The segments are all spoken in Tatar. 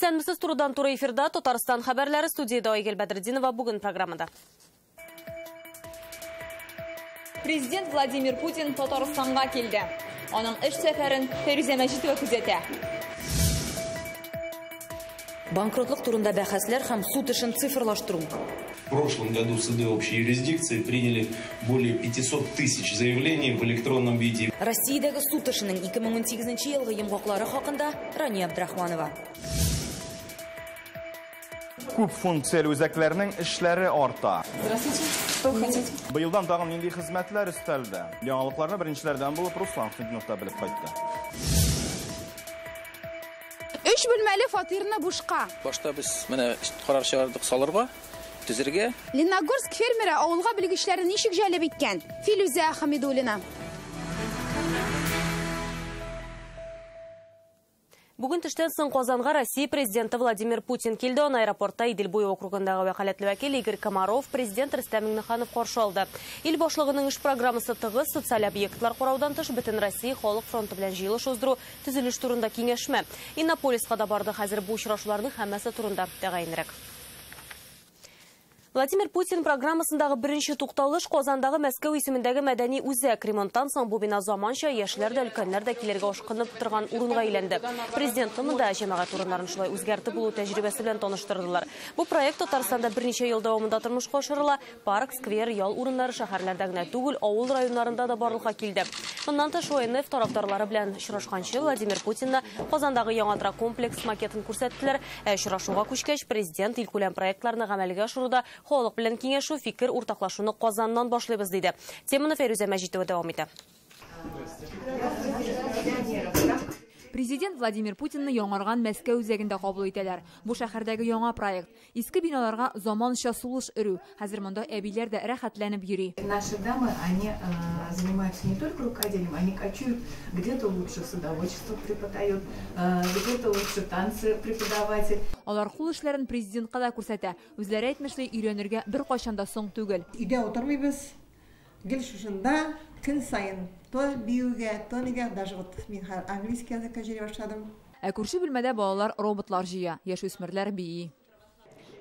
Исәнмесез, турыдан туры эфирда Татарстан хәбәрләре, студияда Айгөл Бәдретдинова бүген программада. Президент Владимир Путин Татарстанга килде. Аның эш сәфәрен Фәрүзә Мәҗитова күзәтә. Банкротлык турында бәхәсләр һәм суд эшен цифрлаштыру. В прошлом году суды общей юрисдикции приняли более 500 тысяч заявлений в электронном виде. Россиядәге суд эшенең 2018 елгы йомгаклары хакында Рания Абдрахманова. Күп функцияле үзәкләрнең эшләре арта. Здравствуйте. Что вы хотите? Быелдан тагын нинди хезмәтләр өстәлде? Яңалыкларны беренчеләрдән булып Руслан Хөснетдинов та белеп кайтты. Өч бүлмәле фатирны бушка. Башта без менә карар чыгардык салырга, төзергә. Лениногорск фермеры авылга белгечләрен ничек җәлеп иткән? Филүзә Хамидуллина. Бүген төштән соң Казанга Россия президенты Владимир Путин килде. Аны аэропортта Идел буе округындагы вәкаләтле вәкил Игорь Комаров, президент Рөстәм Миңнеханов каршы алды. Ил башлыгының эш программасы тыгыз, социаль объектлар караудан тыш бөтен Россия халык фронты белән җыелыш уздыру, төзелеш турында киңәшмә. Иннополиска да барды. Хәзер бу очрашуларның һәммәсе турында тәгаенрәк. Владимир Путин программасындагы беренче тукталыш Казандагы Мәскәү исемендәге мәдәни үзәк. Ремонттан соң бу бина заманча, яшьләр дә, өлкәннәр дә килергә ашкынып торган урынга әйләнде. Президентны монда җәмәгать урыннарын шулай үзгәртеп булу тәҗрибәсе белән таныштырдылар. Бу проект Татарстанда берничә ел дәвамында тормышка ашырыла. Парк, сквер, ял урыннары шәһәрләрдә генә түгел, авыл районнарында да барлыкка килде. Моннан тыш ОНФ тарафдарлары белән очрашканчы Владимир Путинны Казандагы яңа торак комплекс макетын күрсәттеләр. Ә очрашуга күчкәч, президент илкүләм проектларны гамәлгә ашыруда халык белән киңәшү, фикер уртаклашуны Казаннан башлыйбыз, диде. Теманы Фәрүзә Мәҗитова дәвам итә. Президент Владимир Путинны яңарган Мәскәү үзәгендә кабул итәләр. Бу шәһәрдәге яңа проект. Иске биналарга заманча сулыш өрү. Хәзер монда әбиләр дә рәхәтләнеп йөри. Наши дамы, они занимаются не только рукоделием, они кочуют, где-то лучше садоводчество преподают, где-то лучше танцы преподаватель. Алар кул эшләрен президентка да күрсәтә. Үзләре әйтмешли, өйрәнергә беркайчан да соң түгел. Өйдә утырмыйбыз. Гел шушында көн саен то биюгә, то нигә, даже вот мин английский языкка йөри башладым. Ә күрше бүлмәдә балалар роботлар җыя, яшүсмерләр бии.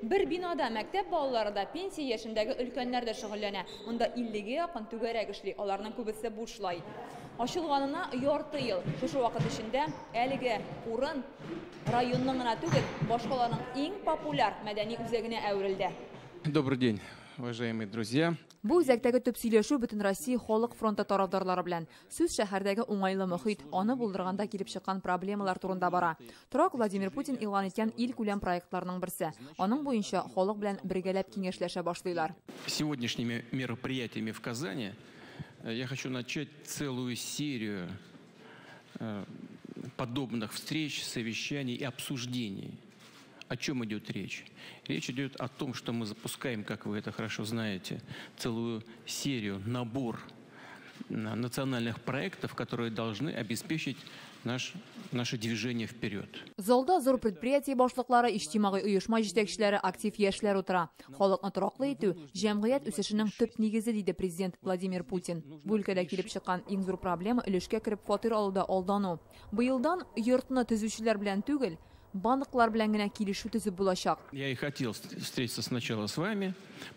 Бер бинада мәктәп балалары да, пенсия яшендәге өлкәннәр дә шөгыльләнә. Монда 50-гә якын түгәрәк эшли, аларның күбесе бушлай. Ачылганына ярты ел. Шушы вакыт эчендә әлеге урын районның гына түгел, башкаланың иң популяр мәдәни үзәгенә әверелде. Добрый день, уважаемые друзья. Бу үзәктәге төп сөйләшү бөтен Россия халык фронты тарафдарлары белән. Сүз шәһәрдәге уңайлы мохит, аны булдырганда килеп чыккан проблемалар турында бара. Торак Владимир Путин игълан иткән илкүләм проектларның берсе. Аның буенча халык белән бергәләп киңәшләшә башлыйлар. Сегодняшними мероприятиями в Казани я хочу начать целую серию подобных встреч, совещаний и обсуждений. О чем идет речь? Речь идет о том, что мы запускаем, как вы это хорошо знаете, целую серию, набор национальных проектов, которые должны обеспечить наше движение вперед. Залда зур предприятие башлыклары, иҗтимагый оешма җитәкчеләре, актив яшьләр утыра. Халыкны тораклы итү җәмгыять үсешенең төп нигезе, диде президент Владимир Путин. Бу өлкәдә килеп чыккан иң зур проблема өлешкә кереп фатир алуда алдану. Быелдан йортны төзүчеләр белән түгел, банклар белән генә килешү төзеп булачак. Я и хотел встретиться сначала с вами,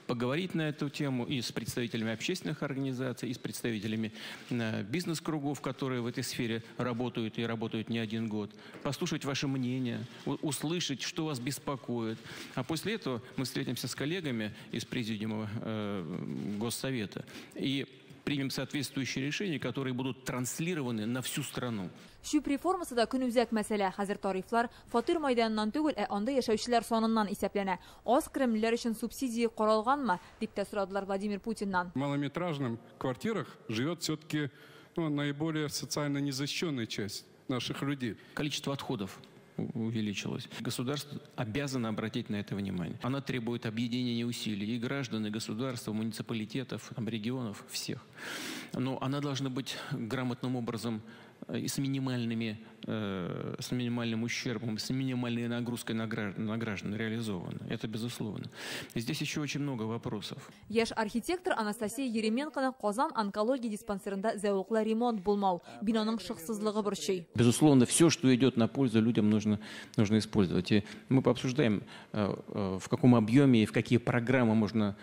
поговорить на эту тему и с представителями общественных организаций, и с представителями бизнес-кругов, которые в этой сфере работают и работают не один год, послушать ваше мнение, услышать, что вас беспокоит. А после этого мы встретимся с коллегами из Президиума Госсовета и примем соответствующие решения, которые будут транслированы на всю страну. Чүп реформасы да көнүзәк мәсьәлә. Хәзер тарифлар фатир майданыннан түгел, ә анда яшәүчеләр саныннан исәпләнә. Аз керемлеләр өчен субсидия каралганмы, дип тә сорадылар Владимир Путиннан. В малометражных квартирах живет все-таки, наиболее социально незащищенная часть наших людей. Количество отходов увеличилось. Государство обязано обратить на это внимание. Она требует объединения усилий и граждан, и государства, муниципалитетов, регионов, всех. Но она должна быть грамотным образом и с минимальными с минимальным ущербом, с минимальной нагрузкой на граждан реализовано. Это безусловно. И здесь еще очень много вопросов. Яшь архитектор Анастасия Еременконы Казан онкология диспансерында зәвыклы ремонт булмау, бинаның шыксызлыгы борчый. Безусловно, все, что идет на пользу людям, нужно использовать. И мы пообсуждаем, в каком объеме и в какие программы можно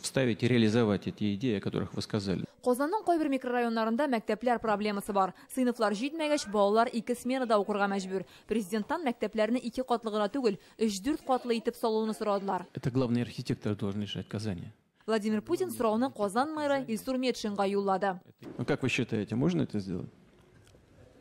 вставить и реализовать эти идеи, о которых вы сказали. Казанның кайбер микрорайоннарында мәктәпләр проблемасы бар. Сыйныфлар җитмәгәч, балалар ике сменада укырга мәҗбүр. Президенттан мәктәпләрне ике катлы гына түгел, 3-4 катлы итеп салуны сорадылар. Это главный архитектор должен решать Казани. Владимир Путин сорауны Казан мэры Илсур Метшинга юллады. Ну, как вы считаете, можно это сделать?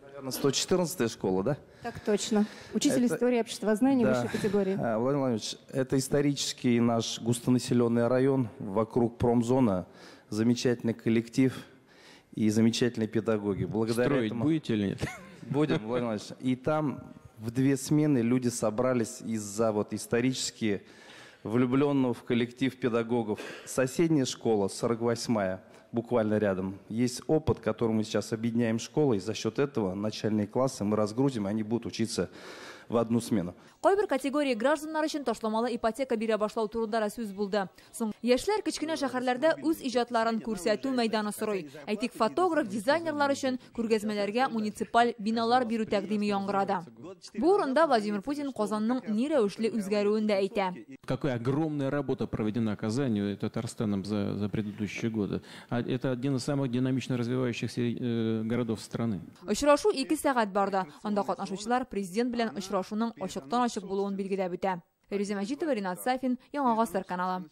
Наверное, 114-я школа, да? Так точно. Учитель истории обществознания, да, высшей категории. Владимир Владимирович, это исторический наш густонаселенный район, вокруг промзона, замечательный коллектив и замечательные педагоги. Благодаря Строить этому... будете или нет? Будем, Владимир Владимирович. И там в 2 смены люди собрались из-за вот исторически влюбленного в коллектив педагогов. Соседняя школа, 48-я, буквально рядом. Есть опыт, который мы сейчас объединяем школы, и за счет этого начальные классы мы разгрузим, и они будут учиться в одну смену. Кайбер категория гражданнар өчен ташламалы ипотека бирә башлау турында да сүз булды. Соң яшьләр кечкенә шәһәрләрдә үз иҗатларын күрсәтү мәйданы сорый. Әйтик, фотограф, дизайнерлар өчен күргәзмәләргә муниципаль биналар бирү тәкъдиме яңгырады. Бу урында Владимир Путин Казанның ни рәвешле үзгәрүен дә әйтә. Какая огромная работа проведена Казанью и Татарстаном за предыдущие годы. Это один из самых динамично развивающихся городов страны. Очрашу 2 сәгать барды. Анда катнашучылар президент белән очрашуның ачыктан-ачык булуын билгеләп үтә. Фәрүзә Мәҗитова, Ринат Сафин, Яңа Гасыр каналы.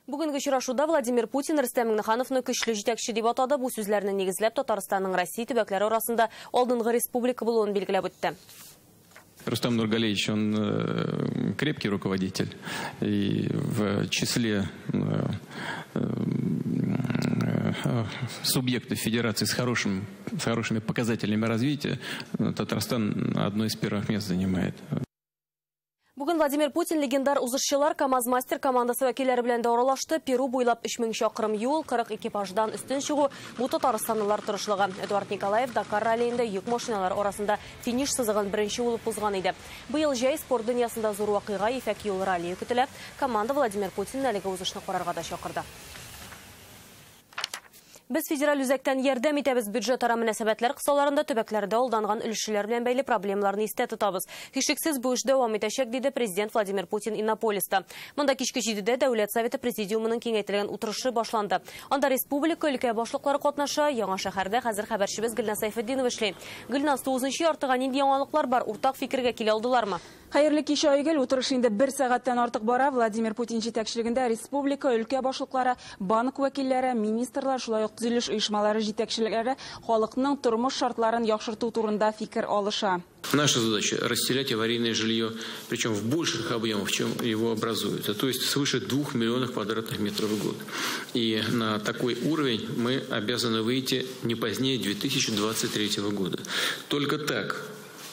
Бүгенге очрашуда Владимир Путин Рөстәм Миңнехановны көчле җитәкче дип атады. Бу сүзләрне нигезләп Татарстанның Россия төбәкләре арасында алдынгы республика булуын билгеләп үтте. Рустам Нургалиевич, он крепкий руководитель. И в числе субъектов федерации с хорошими показателями развития Татарстан одно из первых мест занимает. Бүген Владимир Путин легендар узышчылар КАМАЗ-мастер командасы вәкилләре белән дә аралашты. Перу буйлап 3000 чакрым юл, 40 экипаждан өстен чыгу бу татарстанлылар тырышлыгы. Эдуард Николаев Дакар раллиендә йөк машиналар арасында финиш сызыгын беренче булып узган иде. Быел җәй спорт дөньясында зур вакыйга Ефәк юл раллие көтелә. Команда Владимир Путинны әлеге узышны карарга да чакырды. Без федераль үзәктән ярдәм итәбез. Бюджетара мөнәсәбәтләр кысаларында төбәкләрдә алданган өлешчеләр белән бәйле проблемаларны истә тотабыз. Һичшиксез бу эш дәвам итәчәк, диде президент Владимир Путин Иннополиста. Монда кичке 7-дә Дәүләт Советы президиумының киңәйтелгән утырышы башланды. Анда республика өлкә башлыклары катнаша. Яңа шәһәрдә хәзер хәбәрчебез Гөлназ Сәйфетдинова эшли. Гөлназ, 9-нчы яртыга нинди яңалыклар бар? Уртак фикергә килә алдылармы? Хәерле кич, Айгөл. Утырыш инде 1 сәгатьтән артык бара. Владимир Путин җитәкчелегендә республика өлкә башлыклары, банк вәкилләре, министрлар, шулай ук төзелеш оешмалары җитәкчеләре халыкның тормыш шартларын яхшырту турында фикер алыша. Наша задача – расселять аварийное жилье, причем в больших объемах, чем его образуется, то есть свыше 2 миллионов квадратных метров в год. И на такой уровень мы обязаны выйти не позднее 2023 года. Только так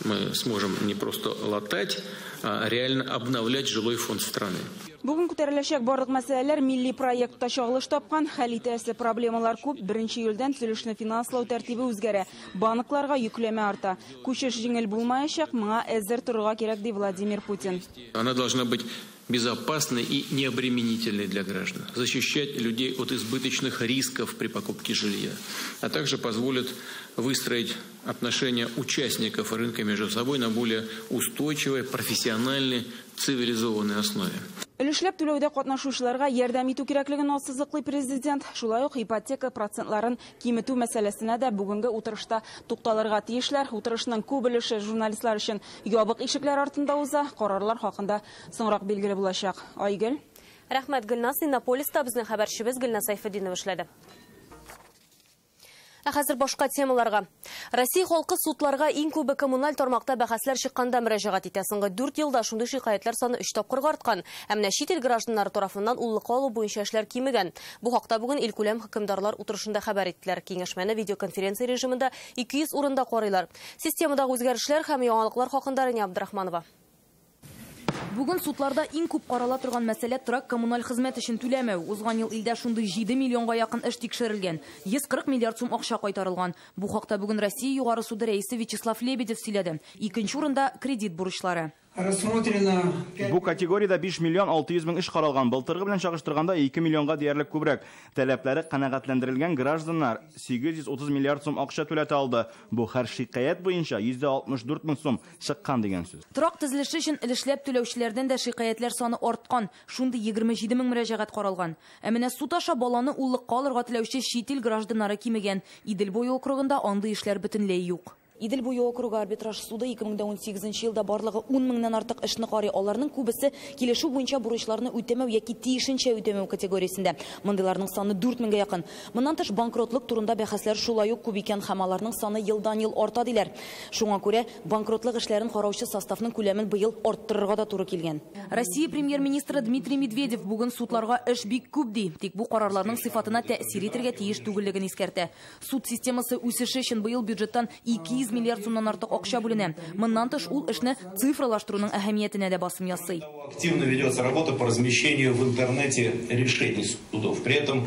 мы сможем не просто латать, а реально обновлять жилой фонд страны. Бүген күтәреләчәк барлык мәсьәләләр милли проектта чагылыш тапкан. Хәл итәсе проблемалар күп. 1 июльдән төзелешне финанслау тәртибе үзгәрә. Банкларга йөкләмә арта. Күчеш җиңел булмаячак, моңа әзер торырга кирәк, ди Владимир Путин. Она должна быть безопасной и необременительной для граждан, защищать людей от избыточных рисков при покупке жилья, а также позволит выстроить отношения участников рынка между собой на более устойчивой, профессиональной, цивилизованной основе. Өлешләп түләүдә катнашучыларга ярдәм итү кирәклеген ассызыклый президент. Шулай ук ипотека процентларын киметү мәсьәләсенә дә бүгенге утырышта тукталырга тиешләр. Утырышның күп өлеше журналистлар өчен ябык ишекләр артында уза. Карарлар хакында соңрак билгеле булачак. Айгөл. Рәхмәт, Гөлназ. Иннополиста безнең хәбәрчебез Гөлназ Сәйфетдинова эшләде. Ә хәзер башка темаларга. Россия халкы судларга иң күбе коммуналь тармакта бәхәсләр чыкканда мөрәҗәгать итә. Соңгы 4 елда шундый шикаятьләр саны 3 тапкырга арткан. Ә менә чит ил гражданнары тарафыннан уллыкка алу буенча эшләр кимегән. Бу хакта бүген илкүләм хөкемдарлар утырышында хәбәр иттеләр. Киңәшмәне видеоконференция режимында 200 урында карыйлар. Системадагы үзгәрешләр һәм яңалыклар хакында Рения Абдрахманова. Бүген судларда иң күп карала торган мәсьәлә торак коммуналь хезмәт өчен түләмәү. Узган ел илдә шундый 7 миллионга якын эш тикшерелгән. 140 миллиард сум акча кайтарылган. Бу хакта бүген Россия Югары суды рәисе Вячеслав Лебедев сөйләде. Икенче урында кредит бурычлары. Рассмотрено. Бу категориядә 5 миллион 600 мең эш каралган. Былтыргы белән чагыштырганда 2 миллионга диярлек күбрәк. Таләпләре канәгатьләндерелгән гражданнар 830 миллиард сум акча түләтә алды. Бу һәр шикаять буенча 64 мең сум чыккан дигән сүз. Торак төзелеше өчен өлешләп түләүчеләрдән дә шикаятьләр саны арткан. Шундый 27 мең мөрәҗәгать каралган. Ә менә суд аша баланы уллыкка алырга теләүче чит ил гражданнары кимегән. Идел буе округында андый эшләр бөтенләй юк. Идел буе округы арбитраж суды 2018 елда барлыгы 10 меңнән артык эшне карый. Аларның күбесе килешү буенча бурычларны үтәмәү яки тиешенчә үтәмәү категориясендә. Мондыйларның саны 4 меңгә якын. Моннан тыш банкротлык турында бәхәсләр шулай ук күп икән һәм аларның саны елдан-ел арта диләр. Шуңа күрә банкротлык эшләрен караучы составның күләмен быел арттырырга да туры килгән. Россия премьер-министры Дмитрий Медведев бүген судларга эш бик күп ди. Тик бу карарларның сыйфатына тәэсир итәргә тиеш түгеллеген искәртә. Суд системасы үсеше өчен быел бюджеттан 200 миллиард сумнан артык акча бүленә. Моннан тыш ул эшне цифрлаштыруның әһәмиятенә дә басым ясый. Активно ведется работа по размещению в интернете решений судов. При этом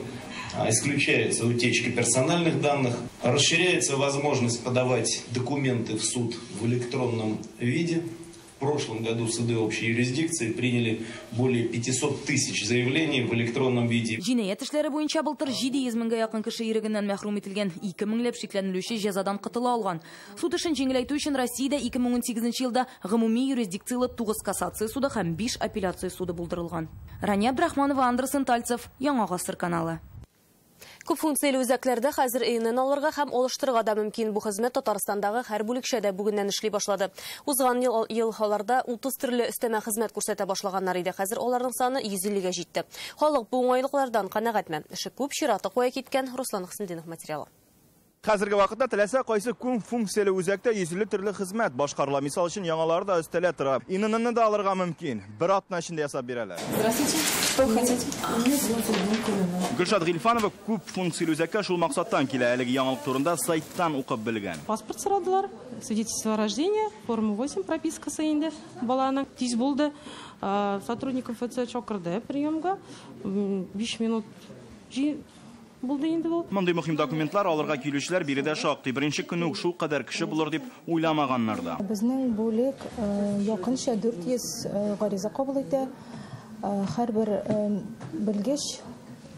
исключаются утечки персональных данных, расширяется возможность подавать документы в суд в электронном виде. В прошлом году суды общей юрисдикции приняли более 500 тысяч заявлений в электронном виде. Җинаять эшләре буенча былтыр 700 меңгә якын кеше ирегеннән мәхрүм ителгән, 2 меңләп шикләнелүче җәзадан котыла алган. Суд эшен җиңеләйтү өчен Россиядә 2018 елда гомуми юрисдикцияле 9 кассация суды һәм 5 апелляция суды булдырылган. Рания Абдрахманова, Андерсон Тальцев, Яңа Гасыр каналы. Күп функцияле үзәкләрдә хәзер ИНН алырга һәм алыштырырга да мөмкин. Бу хезмәт Татарстандагы һәр бүлекчәдә бүгеннән эшли башлады. Узган ел аларда 30 төрле өстәмә хезмәт күрсәтә башлаганнар иде. Хәзер аларның саны 150-гә җитте. Халык бу уңайлыклардан канәгатьме? Эше күп, чираты кая киткән? Руслан Хөснетдинов материалы. Хәзерге вакытта теләсә кайсы күп функцияле үзәктә 150 төрле хезмәт башкарыла. Мисал өчен, яңалары да өстәлә тора. ИНН-ны да алырга мөмкин. Бер атна эчендә ясап бирәләр. Здравствуйте. Что вы хотите? Гөлшат Гилфанова күп функцияле үзәккә шул максаттан килә. Әлеге яңалык турында сайттан укып белгән. Паспорт сорадылар, свидетельство о рождении, форма 8 пропискасы инде баланың. Тиз булды. Сотрудников ФЦ чакырды приемга. 5 минут булды инде бу. Мондый мөһим документлар алырга килүчеләр биредә шактый. Беренче көнне үк шул кадәр кеше булыр дип уйламаганнар да. Безнең бүлек якынча 400 гариза кабул итә. Һәрбер белгеч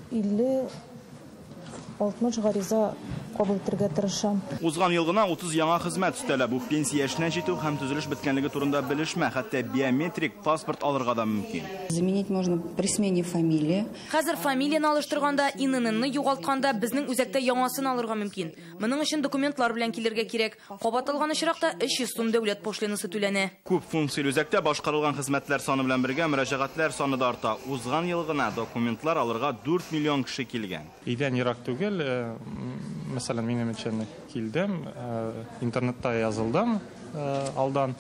50-60 гариза кабул итәргә тырыша. Узган ел гына 30 яңа хезмәт өстәлә. Бу пенсия яшенә җитү һәм төзелеш беткәнлеге турында белешмә, хәтта биометрик паспорт алырга да мөмкин. Заменить можно при смене фамилии. Хәзер фамилияне алыштырганда, ИНН-ны югалтканда безнең үзәктә яңасын алырга мөмкин. Моның өчен документлар белән килергә кирәк. Кабатланган очракта 300 сум дәүләт пошлинасы түләнә. Күп функцияле үзәктә башкарылган хезмәтләр саны белән бергә мөрәҗәгатьләр саны да арта. Узган ел гына документлар алырга 4 миллион кеше килгән. Өйдән ерак түгел, мәсәлән, минем өчен килдем, интернетта язылдым алдан,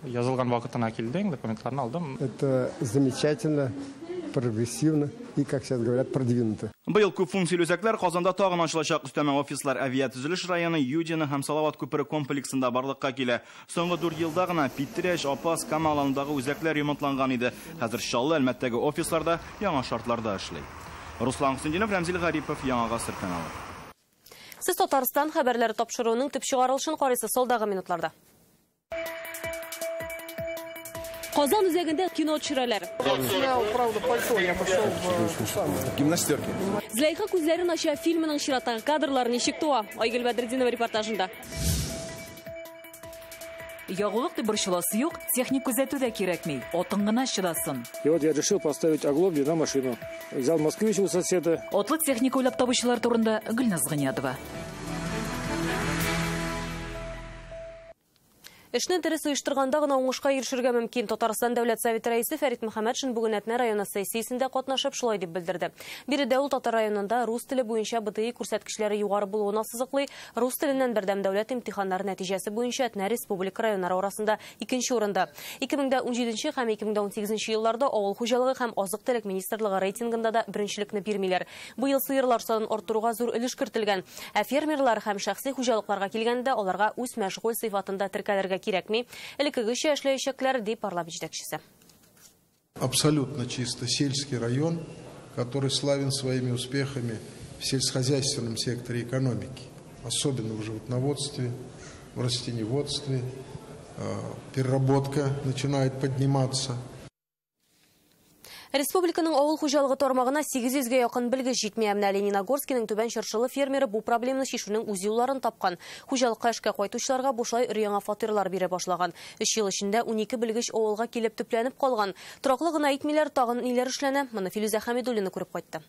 язылган вакытына килдем, документларны алдым. Это замечательно, прогрессивно и, как сейчас говорят, продвинуто. Быел күп функцияле үзәкләр Казанда тагын ачылачак. Өстәмә офислар авиатөзелеш районы Юдино һәм Салават күпере комплексында барлыкка килә. Соңгы 4 елда гына Питрәч, Апас, Кама аланындагы үзәкләр ремонтланган иде. Хәзер Чаллы, Әлмәттәге офисларда яңа шартларда эшли. Руслан Хөснетдинов, Рәмзил Гарипов, Яңа Гасыр каналы. Сез Татарстан хәбәрләре тапшыруының төп чыгарылышын карыйсыз салдагы минутларда. Казан үзәгендә кино төшерәләр. Правда, пальто, я пошел в гимнастерке. Зөләйха күзләрен ача фильмының чираттагы кадрлары ничек туа? Айгөл Бәдретдинова репортажында. Ягулык дип борчыласы юк, техник күзәтү дә кирәкми. Атың гына чыдасын. И вот я решил поставить оглобли на машину. Взял москвич у соседа. Атлы техника уйлап табучылар турында Гөлназ Гыниятова. Эшне дөрес оештырганда гына уңышка ирешергә мөмкин. Татарстан Дәүләт Советы рәисе Фәрит Мөхәммәтшин бүген Әтнә районы сессиясендә катнашып шулай дип белдерде. Биредә ул татар районында рус теле буенча БТИ күрсәткечләре югары булуын ассызыклый. Рус теленнән бердәм дәүләт имтиханнары нәтиҗәсе буенча Әтнә республика районнары арасында икенче урында. 2017 һәм 2018 елларда авыл хуҗалыгы һәм азык-төлек министрлыгы рейтингында да беренчелекне бирмиләр. Быел сыерлар санын арттыруга зур өлеш кертелгән. Ә фермерлар һәм шәхси хуҗалыкларга килгәндә аларга үз мәшгуль сыйфатында теркәлергә кирәкми. Элеккегечә эшләячәкләр, ди парламент җитәкчесе. Абсолютно чисто сельский район, который славен своими успехами в сельскохозяйственном секторе экономики, особенно в животноводстве, в растениеводстве. Переработка начинает подниматься. Республиканың авыл хуҗалыгы тармагына 800гә якын белгеч җитми. Ә менә Лениногорскиның Түбән Чыршылы фермеры бу проблеманы чишүнең үз юлларын тапкан. Хуҗалыкка эшкә кайтучыларга бушлай өр-яңа фатирлар бирә башлаган. 3 ел эчендә 12 белгеч авылга килеп төпләнеп калган. Тораклы гына итмиләр, тагын ниләр эшләнә? Моны Филүзә Хәмидуллина күреп кайтты.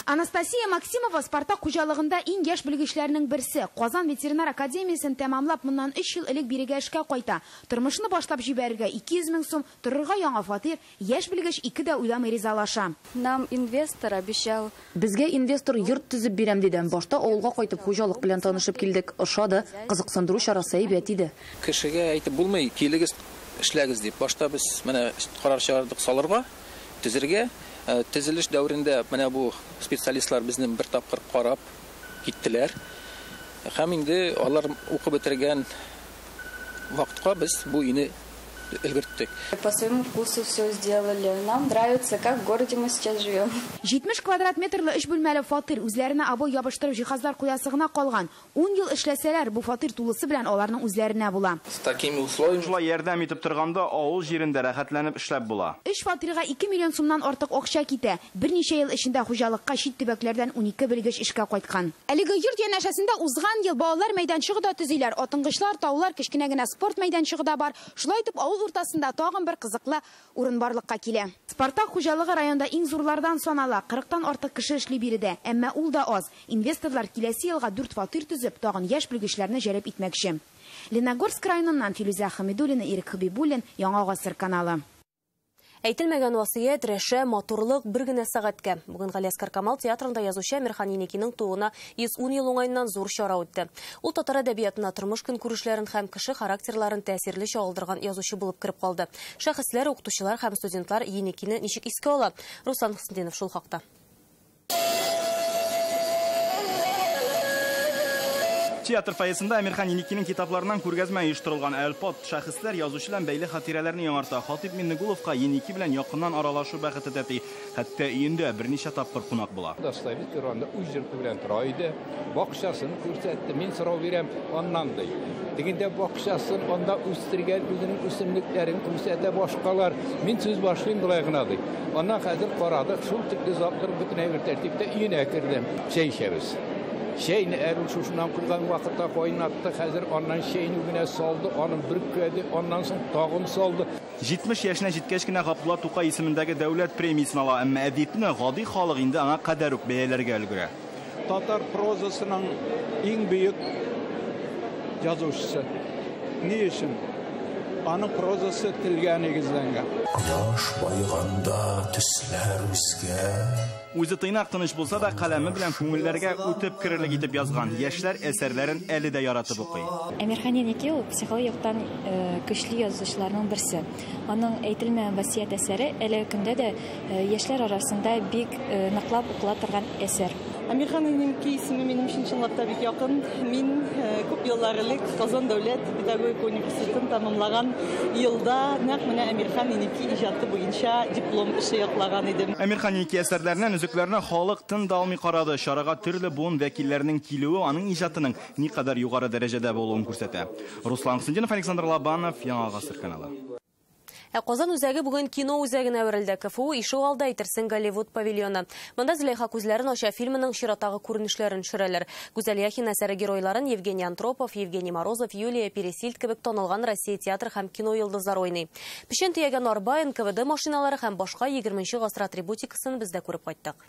Анастасия Максимова Спартак хуҗалыгында иң яшь белгечләрнең берсе. Казан ветеринар академиясен тәмамлап, моннан 3 ел элек бирегә эшкә кайта. Тормышны башлап җибәрергә 200 мең сум, торырга яңа фатир, яшь белгеч ике дә уйламый ризалаша. Нам инвестор обещал. Безгә инвестор йорт төзеп бирәм диде. Башта авылга кайтып хуҗалык белән танышып килдек. Ошады, кызыксындыру чарасы әйбәт иде. Кешегә әйтеп булмый, килегез, эшләгез дип. Башта без менә карар чыгардык салырга, төзергә. Төзелеш дәверендә менә бу специалистлар безне бер тапкыр карап киттеләр. Һәм инде алар укып бетергән вакытка без бу өйне өлгерттек. По своему вкусу все сделали. Нам нравится, как в городе мы сейчас живем. 70 квадрат метрлы 3 бүлмәле фатир үзләренә обой ябыштырып җиһазлар куясы гына калган. 10 ел эшләсәләр, бу фатир тулысы белән аларның үзләренә була. С такими условиями. Шулай ярдәм итеп торганда авыл җирендә рәхәтләнеп эшләп була. 3 фатирга 2 миллион сумнан артык акча китә. Берничә ел эчендә хуҗалыкка чит төбәкләрдән 12 белгеч эшкә кайткан. Әлеге йорт янәшәсендә узган ел балалар мәйданчыгы да төзиләр. Атынгычлар, таулар, кечкенә генә спорт мәйданчыгы да бар. Шулай итеп авыл уртасында тагын бер кызыклы урын барлыкка килә. Спартак хуҗалыгы районда иң зурлардан санала. 40-тан артык кеше эшли биредә. Әмма ул да аз. Инвесторлар киләсе елга 4 фатир төзеп, тагын яшь белгечләрне җәлеп итмәкче. Лениногорск районыннан Филүзә Хәмидуллина, Ирек Хәбибуллин, Яңа Гасыр каналы. Әйтелмәгән васыять, рәшә, матурлык бер генә сәгатькә. Бүген Галиәсгар Камал театрында язучы Әмирхан Еникинең тууына 110 ел уңаеннан зур чара үтте. Ул татар әдәбиятына тормыш көнкүрешләрен һәм кеше характерларын тәэсирле чагылдырган язучы булып кереп калды. Шәхесләр, укытучылар һәм студентлар Еникине ничек искә ала? Руслан Хөснетдинов шул хакта. Театр фойесында Әмирхан Еникинең китапларыннан күргәзмә оештырылган. Әлпат шәхесләр язучы белән бәйле хатирәләрне яңарта. Хатип Миннегуловка Еники белән якыннан аралашу бәхете тәти. Хәтта өендә берничә тапкыр кунак була. Достоевский урында үз йорты белән тора иде. Бакчасын күрсәтте. Мин сорау бирәм, аннан ди. Дигәндә бакчасын анда үстергән үзенең үсемлекләрен күрсәтә башкалар. Мин сүз башлыйм болай гына ди. Аннан хәзер карадык, шул тикле затлар бөтен әйбер тәртиптә өенә кердем. Чәй эчәбез. Чәйне әрүл шушыннан куйган вакытта кайнатты, хәзер аннан чәйне генә салды, аны бөркәде, аннан соң тагын салды. 70 яшенә җиткәч кенә Габдулла Тукай исемендәге дәүләт премиясен ала, әмма әдипне гади халык инде аңа кадәр үк бәяләргә өлгерә. Татар прозасының иң бөек язучысы. Ни өчен? Аның прозасы телгә нигезләнгән. Кояш байыганда төсләр үзгә. Үзе тыйнак тыныч булса да, каләме белән күңелләргә үтеп керерлек итеп язган. Яшьләр әсәрләрен әле дә яратып укый. Әмирхан Еники ул психологик яктан көчле язучыларның берсе. Аның әйтелмәгән васыять әсәре әлеге көндә дә яшьләр арасында бик ныклап укыла торган әсәр. Әмирхан Еники исеме минем өчен чынлап та бик якын. Мин күп еллар элек Казан дәүләт педагогика университетын тәмамлаган елда нәкъ менә Әмирхан Еники иҗаты буенча диплом эше яклаган идем. Әмирхан Еники әсәрләреннән өзекләрне халык тын да алмый карады. Чарага төрле буын вәкилләренең килүе аның иҗатының никадәр югары дәрәҗәдә булуын күрсәтә. Руслан Хөснетдинов, Александр Лобанов, Яңа Гасыр каналы. Ә Казан үзәге бүген кино үзәгенә әверелде. КФУ ишегалды әйтерсең Голливуд павильоны. Монда Зөләйха күзләрен ача фильмының чираттагы күренешләрен төшерәләр. Гүзәл Яхина әсәре геройларын Евгений Антропов, Евгений Морозов, Юлия Пересильд кебек танылган Россия театры һәм кино йолдызлары уйный. Печән төягән арба, НКВД машиналары һәм башка 20 гасыр атрибутикасын без дә күреп кайттык.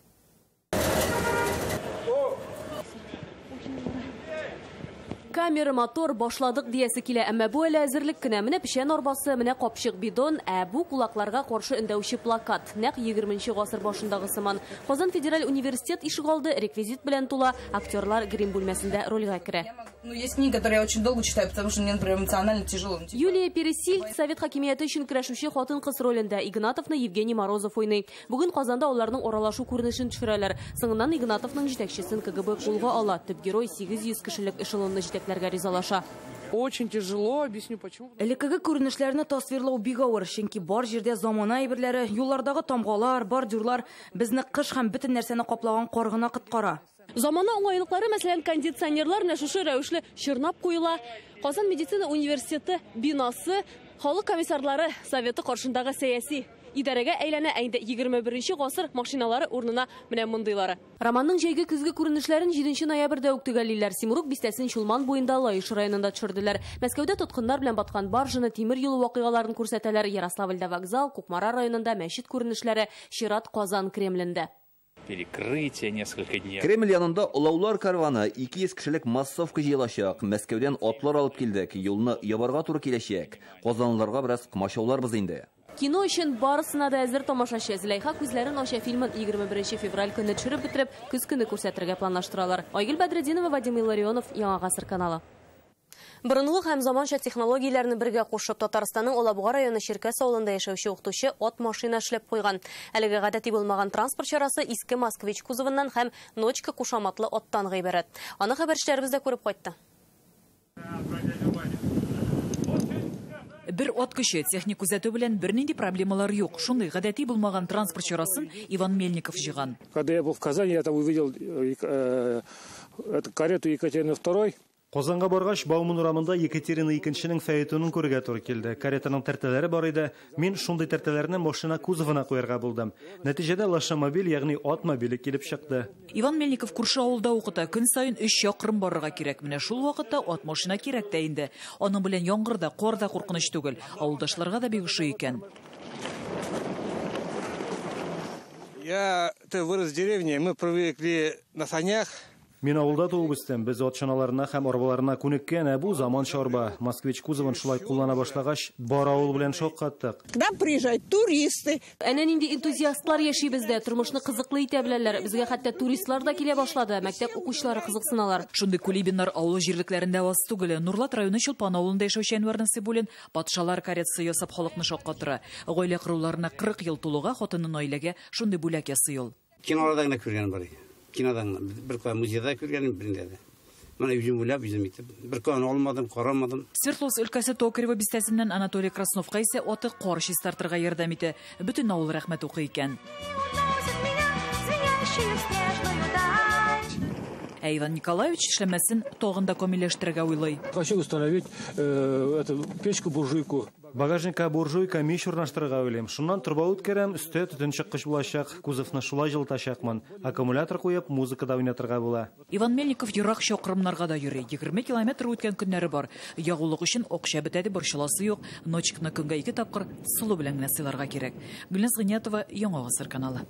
Камера, мотор, башладык диясе килә, әмма бу әле әзерлек кенә. Менә печән арбасы, менә капчык бидон, ә бу кулакларга каршы өндәүче плакат. Нәкъ 20 гасыр башындагы сыман. Казан федераль университет ишегалды реквизит белән тула, актерлар грим бүлмәсендә рольгә керә. Ну, есть книги, которые я очень долго читаю, потому что мне, например, эмоционально тяжело. Юлия Пересильд совет хакимияте өчен көрәшүче хатын-кыз ролендә. Игнатовны Евгений Морозов уйный. Бүген Казанда аларның аралашу күренешен төшерәләр. Соңыннан Игнатовның җитәкчесен КГБ кулга ала. Төп герой 800 кешелек эшелонны җитәкли. шикаятьләргә ризалаша. Очень тяжело, объясню почему. Элеккеге күренешләрне тасвирлау бик авыр, чөнки бар җирдә замана әйберләре, юллардагы тамгалар, бордюрлар безне кыш һәм бөтен нәрсәне каплаган кар гына коткара. Замана уңайлыклары, мәсәлән, кондиционерлар менә шушы рәвешле чорнап куела. Казан медицина университеты бинасы халык комиссарлары советы каршындагы сәяси идарәгә әйләнә, ә инде 21 гасыр машиналары урынына менә мондыйлары. Романның җәйге көзге күренешләрен 7 ноябрьдә үк төгәллиләр. Симрук бистәсен Чулман буенда Лаеш районында төшерделәр. Мәскәүдә тоткыннар белән баткан баржаны, тимер юлы вакыйгаларын күрсәтәләр. Ярославльдә вокзал, Кукмара районында мәчет күренешләре, чират Казан Кремлендә. Перекрытие несколько дней. Кремль янында олаулар карваны 200 кешелек массовка җыелачак. Мәскәүдән атлар алып килдек. Юлны ябарга туры киләчәк. Казанлыларга бераз комачауларбыз инде. Кино өчен барысына да әзер тамашачы. Зөләйха күзләрен ача фильмын 21 февраль көнне төшереп бетереп, көз көне күрсәтергә планлаштыралар. Айгөл Бәдретдинова, Вадим Илларионов, Яңа Гасыр каналы. Борынгы һәм заманча технологияләрне бергә кушып, Татарстанның Алабуга районы Черкес авылында яшәүче укытучы ат машина эшләп куйган. Әлеге гадәти булмаган транспорт чарасы иске Москвич кузовыннан һәм Ночка кушаматлы аттан гыйбарәт. Аны хәбәрчеләребез дә күреп кайтты. Бер ат көче, техник күзәтү белән бернинди проблемалар юк. Шундый гадәти булмаган транспорт чарасын Иван Мельников җыйган. Когда я был в Казани, я там увидел эту карету Екатерины II. Казанга баргач, Бауман урамында Екатерина II-нең фаэтонын күрергә туры килде. Каретаның тәртәләре бар иде. Мин шундый тәртәләрне машина кузовына куярга булдым. Нәтиҗәдә лашамобиль, ягъни ат мобиле килеп чыкты. Иван Мельников күрше авылда укыта. Көн саен 3 чакрым барырга кирәк. Менә шул вакытта ат машина кирәк тә инде. Аның белән яңгыр да, кар да куркыныч түгел. Авылдашларга да бик ошый икән. Я вырос в деревне, мы привыкли на санях. Мин авылда туып үстем. Без ат чаналарына һәм арбаларына күнеккән, ә бу заманча арба. Москвич кузовын шулай куллана башлагач, бар авыл белән шаккаттык. К нам приезжают туристы. Әнә нинди энтузиастлар яши бездә, тормышны кызыклы итә беләләр. Безгә хәтта туристлар да килә башлады. Мәктәп укучылары кызыксыналар. Шундый кулибиннар авыл җирлекләрендә аз түгел. Нурлат районы Чулпан авылында яшәүче Әнвәр Насыйбуллин патшалар каретасы ясап халыкны шаккатыра. Гаилә коруларына 40 ел тулуга хатыны Наиләгә шундый бүләк ясый ул. Киноларда гына күргән бар. Кинодан бер кая музейда күргәнем берендә дә. Менә үзем уйлап, үзем итеп. Бер каян алмадым, карамадым. Свердловск өлкәсе Токарево бистәсеннән Анатолий Красновка исә аты кар чистартырга ярдәм итә. Бөтен авыл рәхмәт укый икән. Ә Иван Николаевич эшләмәсен тагын да камилләштерергә уйлый. Хочу установить эту печку-буржуйку. Багажникка буржуйка мич урнаштырырга уйлыйм. Шуннан торба үткәрәм, өстә төтен чыккыч булачак, кузовны шулай җылытачакмын. Аккумулятор куеп, музыка да уйнатырга була. Иван Мельников ерак чакрымнарга да йөри. 20 километр үткән көннәре бар. Ягулык өчен акча бетә дип борчыласы юк. Ночкны көнгә 2 тапкыр сулы белән генә сыйларга кирәк. Гөлназ Гыйниятова, Яңа Гасыр каналы.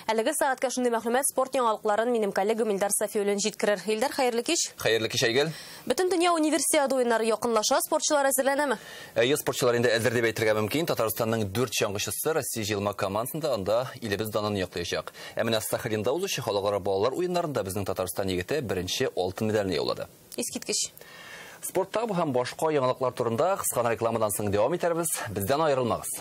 Әлеге сәгатькә шундый мәгълүмат спорт яңалыкларын минем коллегам Илдар Сафиуллин җиткерер. Илдар, хәерле кич. Хәерле кич, Айгөл. Бөтен дөнья универсиада уеннары якынлаша, спортчылар әзерләнәме? Әйе, спортчылар инде әзер дип әйтергә мөмкин. Татарстанның 4 чаңгычысы Россия җыелма командасында анда илебез данын яклаячак. Ә менә Сахалинда узучы халыкара балалар уеннарында безнең Татарстан егете беренче алтын медальне яулады. Искиткеч. Спортта бу һәм башка яңалыклар турында кыска рекламадан соң дәвам итәрбез. Бездән аерылмагыз.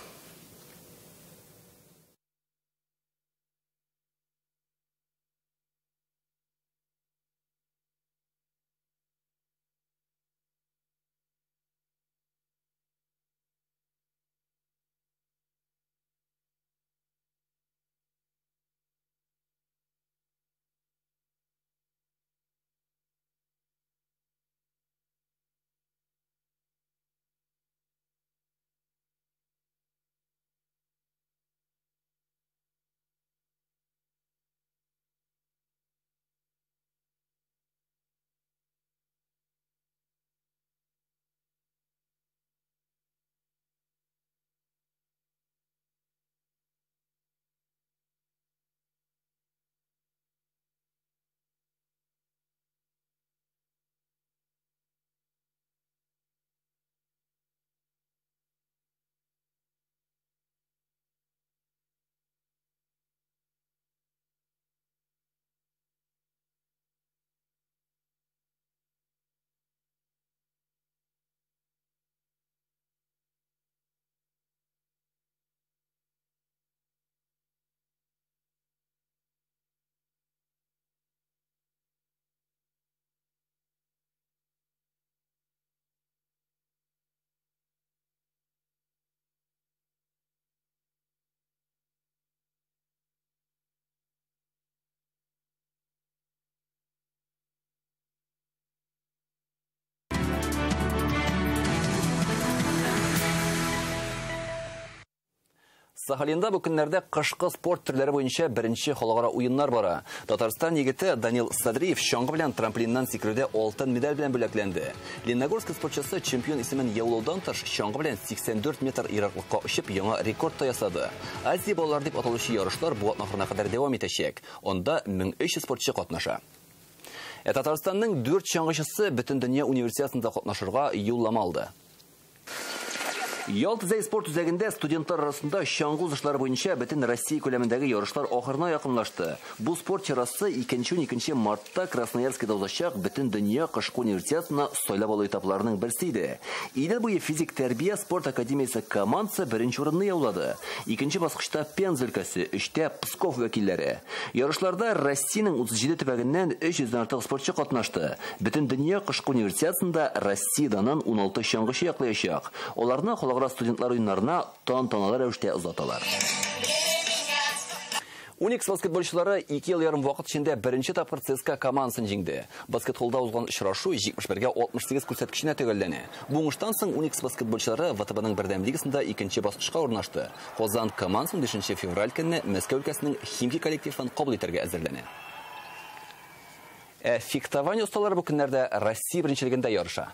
Сахалинда бу көннәрдә кышкы спорт төрләре буенча беренче халыкара уеннар бара. Татарстан егете Данил Садриев чаңгы белән трамплиннан сикерүдә алтын медаль белән бүләкләнде. Лениногорск спортчысы чемпион исемен яулаудан тыш чаңгы белән 84 метр ераклыкка очып яңа рекорд та ясады. Азия балалары дип аталучы ярышлар бу атна ахырына кадәр дәвам итәчәк. Анда 1300 спортчы катнаша. Татарстанның 4 чаңгычысы Бөтендөнья универсиадасында катнашырга юллама алды. Ялта-Зәй спорт үзәгендә студентлар арасында чаңгы узышлары буенча бөтен Россия күләмендәге ярышлар ахырына якынлашты. Бу спорт чарасы 2-12 мартта Красноярскида узачак Бөтендөнья кышкы универсиадасына сайлап алу этапларының берсе иде. Идел буе физик тәрбия спорт академиясе командасы беренче урынны яулады. Икенче баскычта Пенза өлкәсе, өчтә Псков вәкилләре. Ярышларда Россиянең 37 төбәгеннән 300дән артык спортчы катнашты. Бөтендөнья кышкы универсиадасында Россия данын 16 чаңгычы яклаячак. Аларны халыкара студентлар уеннарына тантаналы рәвештә озаталар. Уникс баскетболчылары 2 ел ярым вакыт эчендә беренче тапкыр ЦСКА командасын җиңде. Баскетболда узган очрашу 71-68 күрсәткеченә төгәлләнә. Бу уңыштан соң Уникс баскетболчылары ВТБның бердәм лигасында икенче баскычка урнашты. Казан командасын 5 февраль көнне Мәскәү өлкәсенең Химки коллективын кабул итәргә әзерләнә. Фехтование осталары бу көннәрдә Россия беренчелегендә ярыша.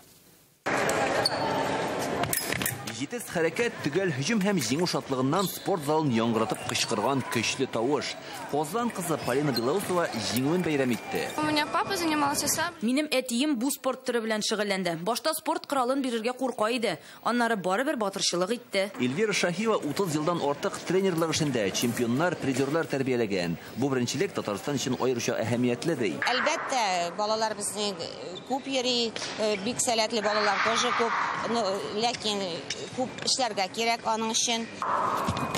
Җитез хәрәкәт, төгәл һөҗүм һәм җиңү шатлыгыннан спорт залын яңгыратып кычкырган көчле тавыш. Казан кызы Полина Белоусова җиңүен бәйрәм итте. У меня папа занимался сам. Минем әтием бу спорт төре белән шөгыльләнде. Башта спорт коралын бирергә курка иде. Аннары барыбер батырчылык итте. Эльвира Шахиева 30 елдан артык тренерлык эшендә чемпионнар, призерлар тәрбияләгән. Бу беренчелек Татарстан өчен аеруча әһәмиятле ди. Әлбәттә, балалар безнең күп йөри, бик сәләтле балалар тоже күп. Ләкин күп эшләргә кирәк аның өчен.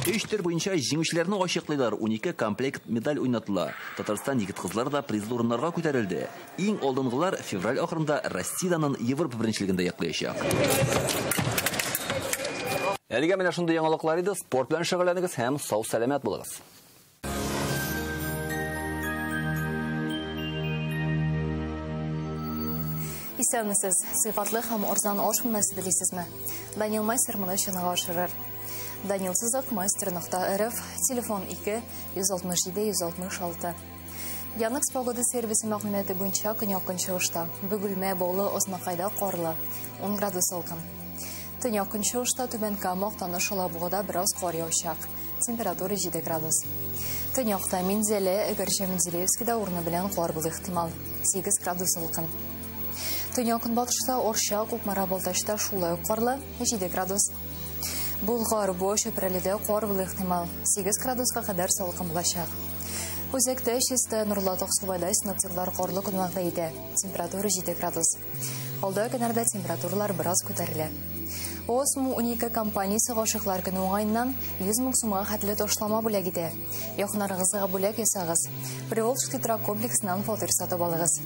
3 төр буенча җиңүчеләрне ачыклыйлар. 12 комплект медаль уйнатыла. Татарстан егет-кызлары да призлы урыннарга күтәрелде. Иң алдынгылар февраль ахырында Россиянең Европа беренчелегендә яклаячак. Әлегә менә шундый яңалыклар иде. Спорт белән шөгыльләнегез һәм сау-сәламәт булыгыз. Исәнмесез, сыйфатлы һәм арзан аш бүлмәсе телисезме? Данил Мастер моны чынга ашырыр. Данил Сызык, мастер.рф, телефон 2 167 166. Яндекс погода сервисы мәгълүматы буенча көньяк-көнчыгышта Бөгелмә, Баулы, Азнакайда карлы, 10 градус салкын. Төньяк-көнчыгышта Түбән Кама, Актаныш, Алабугада бераз кар явачак. Температура 7 градус. Төньякта Минзәлә, Әгерҗе, Менделеевскида урыны белән кар булу ихтимал. 8 градус салкын. Төньяк-көнбатышта Орча, Кукмара, Балтачта шулай ук карлы, 7 градус. Болгар, Буа, Чүпрәледә кар булу ихтимал, 8 градуска кадәр салкын булачак. Үзәктә Чистай, Нурлат, Аксубайда синоптиклар карлы көн вәгъдә итә. Температура 7 градус. Алда көннәрдә температуралар бераз күтәрелә. Осмо 12 компаниясе гашыйклар көне уңаеннан 100 мең сумга хәтле ташлама бүләк итә. Якыннарыгызга бүләк ясагыз. Приволжский торак комплексыннан фатир сатып алыгыз.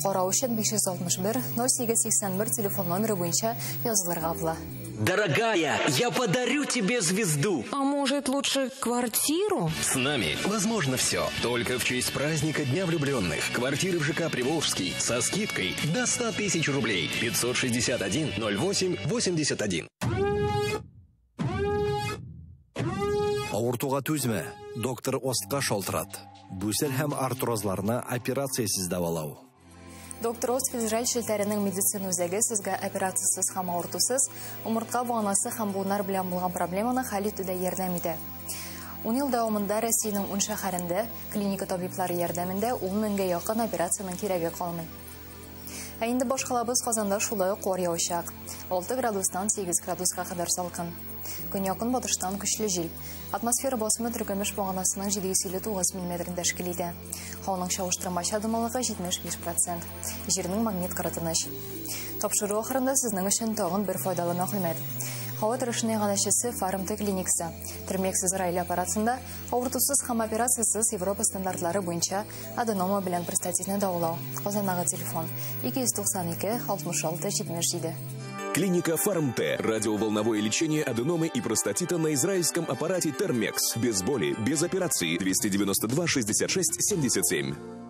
Карау өчен 561 0881 телефон номеры буенча язылырга була. Дорогая, я подарю тебе звезду. А может, лучше квартиру? С нами возможно все. Только в честь праздника Дня влюбленных. Квартиры в ЖК Приволжский со скидкой до 100 тысяч рублей. 561 08 81. Авыртуга түзмә, доктор Остка шалтырат. Бүсер һәм артрозларны операциясез дәвалау. Доктор Ост федераль челтәренең медицина үзәге сезгә операциясез һәм авыртусыз, умыртка баганасы һәм буыннар белән булган проблеманы хәл итүдә ярдәм итә. 10 ел дәвамында Россиянең 10 шәһәрендә клиника табиблары ярдәмендә 10 меңгә якын операциянең кирәге калмый. Ә инде башкалабыз Казанда шулай ук кар явачак. 6 градустан 8 градуска кадәр салкын. Көньяк-көнбатыштан көчле җил. Атмосфера басымы теркәмеш баганасының 759 мм тәшкил итә. Һаваның чагыштырмача дымлылыгы 75%. Җирнең магнит кыры тыныч. Тапшыру ахырында сезнең өчен тагын бер файдалы мәгълүмат. Һава торышының иганәчесе Фармте клиникасы. Термекс Израиль аппаратында авыртусыз һәм операциясез Европа стандартлары буенча аденома белән простатитны дәвалау. Казандагы телефон 292 66 77. Клиника Фармте. Радиоволновое лечение аденомы и простатита на израильском аппарате Термекс. Без боли, без операции. 292 66 77.